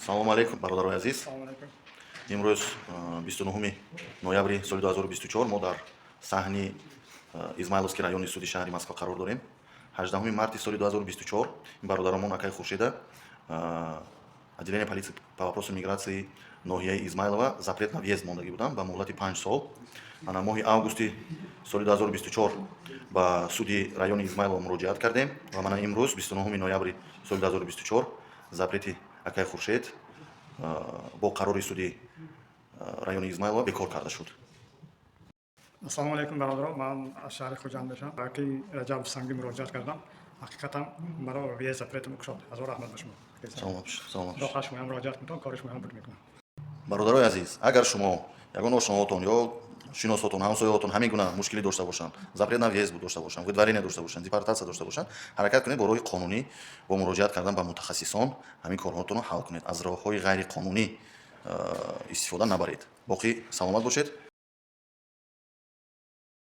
Салому алейкум, бародарои азиз. Салому алейкум. Имрӯз 29 ноябри соли 2024 мо дар саҳни Измайловский райони суди шаҳри Москва қарор дорем. 18 марти соли 2024 ин бародаромон, акаи Хуршеда, отделение полиции по вопросам миграции ноҳияи Измайлова запрет на въезд мондагӣ буданд ба муҳлати 5 сол. Ана моҳи августи соли 2024 ба суди райони Измайлова муроҷиат кардем ва мана имрӯз, 29 ноябри соли 2024, запрети акаи Хуршед бо қарори суди райони Измайлова бекор карда шуд. Ассалому алейкум, бародарон. Ман аз шаҳри Хуҷанд мешавам. Ба акаи Раҷаб Сангӣ муроҷиат кардам. Ҳақиқатан маро въезд запретам кушод. Ҳазор раҳмат ба шумо. Саломат бошед, саломат бошед. Роҳа шумоям муроҷиат кунтон, кори шумоям буд мекунам. Бародарои азиз, агар шумо ягон ошноотон ё шиносотон, ҳамсояотон ҳамин гуна мушкилӣ дошта бошанд, запрет на въезд дошта бошанд, выдворение дошта бошанд, депортатсия дошта бошанд, ҳаракат кунед бо роҳи қонунӣ, бо муроҷиат кардан ба мутахассисон ҳамин корҳотонро ҳал кунед. Аз роҳҳои ғайриқонунӣ истифода набаред. Боқӣ саломат бошед.